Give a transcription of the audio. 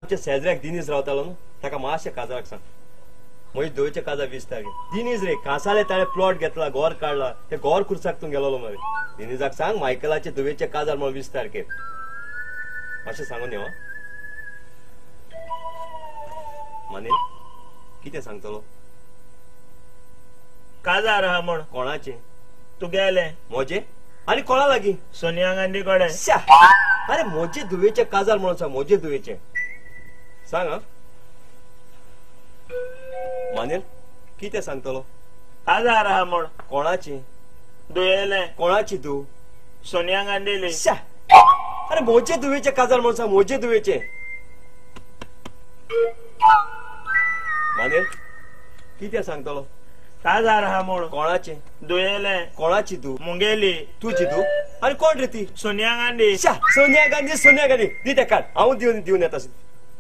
आमच्या शेजऱ्याक दिनीज रावतालो न्हू, ताका मातशें काजाराक सांग. म्हजे धुवेचे काजार 20 तारखे. दिनीज रे कासाले ताणें प्लॉट घेतला, गोर काडला, ते गोर खुर्साक तूं गेलोलो मरे. दिनीजाक सांग मायकलाचे धुवेचे काजार म्हणून 20 तारखेर. मातशें सांगून यो. मानेल कितें सांगतलो? काजार आहा म्हण. कोणाचे? तुगेले. म्हजे? आनी कोणा लागीं? सोनिया गांधी कडेन. अरे म्हजे धुवेचे काजार म्हणून सांग, म्हजे धुवेचे सांग. हा मानेल कितें सांगतलो? काजार आहा म्हण. कोणाचे? दुयेले. कोणाची तू? सोनिया गांधीली. अरे म्हजे धुवेचे काजार म्हणून सांग, म्हजे धुवेचे. मानेल कितें सांगतलो? काजार आहा म्हण. कोणाचे? दुयेले. कोणाची तू? मुंगेली. तुजी तू? आनी कोण रे ती? सोनिया गांधी. सोनिया गांधी, सोनिया गांधी दी ते कार्ड, हांव दिवन दिवन येता.